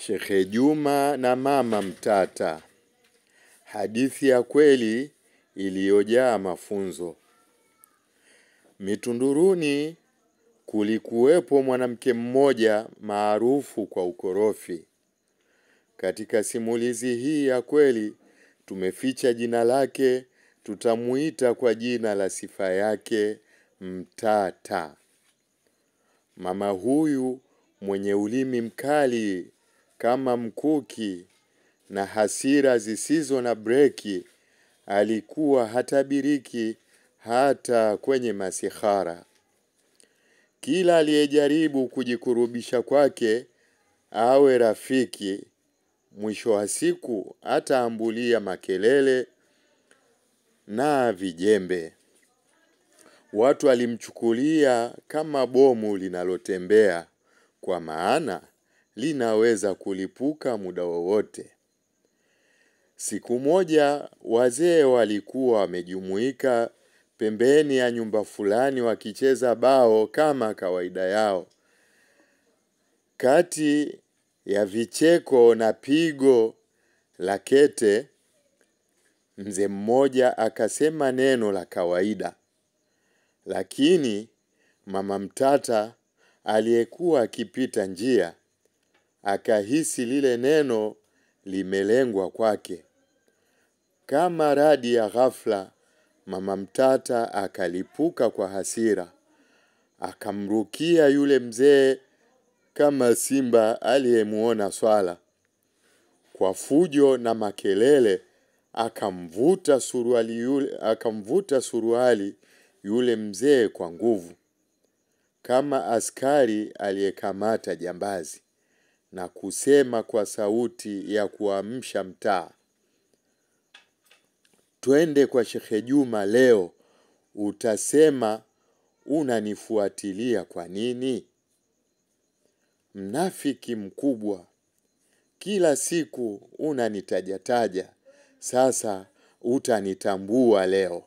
Shekhe Juma na Mama Mtata. Hadithi ya kweli iliyojaa mafunzo. Mitunduruni kulikuwepo mwanamke mmoja maarufu kwa ukorofi. Katika simulizi hii ya kweli tumeficha jina lake, tutamuita kwa jina la sifa yake, Mtata. Mama huyu mwenye ulimi mkali kama mkuki na hasira zisizo na breki, alikuwa hatabiriki hata kwenye masihara. Kila aliyejaribu kujikurubisha kwake awe rafiki, mwisho wa siku ataambulia makelele na vijembe. Watu alimchukulia kama bomu linalotembea, kwa maana linaweza kulipuka muda wowote. Siku moja wazee walikuwa wamejumuika pembeni ya nyumba fulani wakicheza bao kama kawaida yao. Kati ya vicheko na pigo la kete, mzee mmoja akasema neno la kawaida. Lakini Mama Mtata aliyekuwa akipita njia akahisi lile neno limelengwa kwake. Kama radi ya ghafla, Mama Mtata akalipuka kwa hasira. Akamrukia yule mzee kama simba aliyemuona swala. Kwa fujo na makelele akamvuta suruali yule mzee kwa nguvu, kama askari aliyekamata jambazi, na kusema kwa sauti ya kuamsha mtaa, "Twende kwa Shekhe Juma leo, utasema unanifuatilia kwa nini? Mnafiki mkubwa, kila siku unanitajataja, sasa utanitambua leo."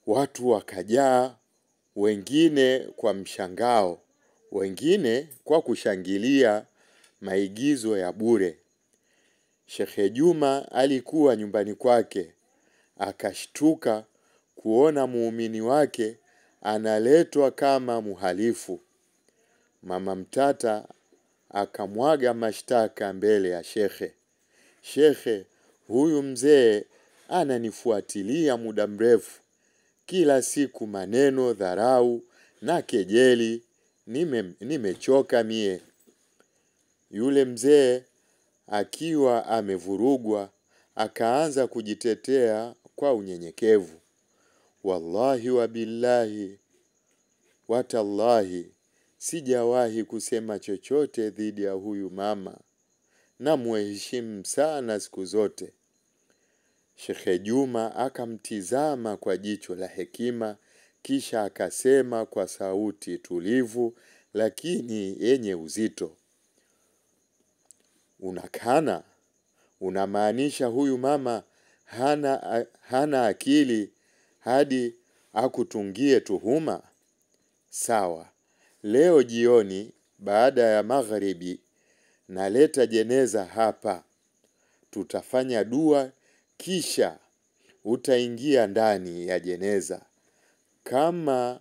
Watu wakajaa, wengine kwa mshangao, wengine kwa kushangilia maigizo ya bure. Shekhe Juma alikuwa nyumbani kwake, akashtuka kuona muumini wake analetwa kama muhalifu. Mama Mtata akamwaga mashtaka mbele ya shekhe. "Shekhe, huyu mzee ananifuatilia muda mrefu. Kila siku maneno, dharau na kejeli, nimechoka mie." Yule mzee akiwa amevurugwa akaanza kujitetea kwa unyenyekevu. "Wallahi wa billahi watallahi, sijawahi kusema chochote dhidi ya huyu mama, na muheshimu sana siku zote." Shekhe Juma akamtizama kwa jicho la hekima, kisha akasema kwa sauti tulivu lakini yenye uzito, "Unakana? Unamaanisha huyu mama hana akili hadi akutungie tuhuma? Sawa, leo jioni baada ya magharibi naleta jeneza hapa. Tutafanya dua kisha utaingia ndani ya jeneza. Kama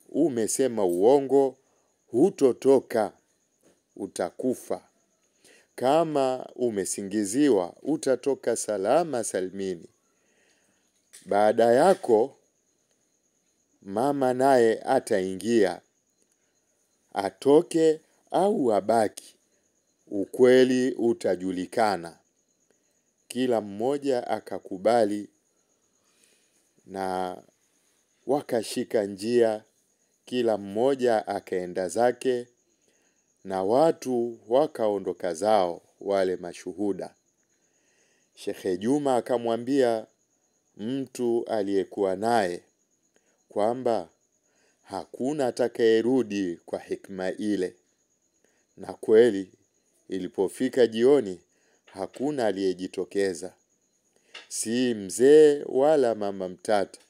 umesema uongo, hutotoka, utakufa. Kama umesingiziwa, utatoka salama salmini. Baada yako mama naye ataingia, atoke au abaki, ukweli utajulikana." Kila mmoja akakubali na wakashika njia, kila mmoja akaenda zake na watu wakaondoka zao, wale mashuhuda. Shekhe Juma akamwambia mtu aliyekuwa naye kwamba hakuna atakayerudi kwa hikma ile. Na kweli ilipofika jioni hakuna aliyejitokeza, si mzee wala Mama Mtata.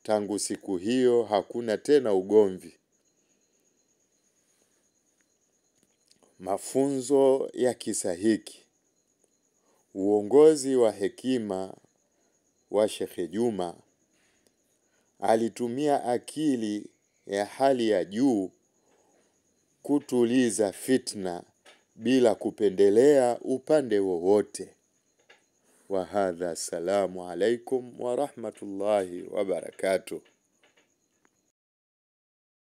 Tangu siku hiyo hakuna tena ugomvi. Mafunzo ya kisa hiki: uongozi wa hekima wa Shekhe Juma. Alitumia akili ya hali ya juu kutuliza fitna bila kupendelea upande wowote. Wa hadha, assalamu alaikum wa rahmatullahi wa barakatuh.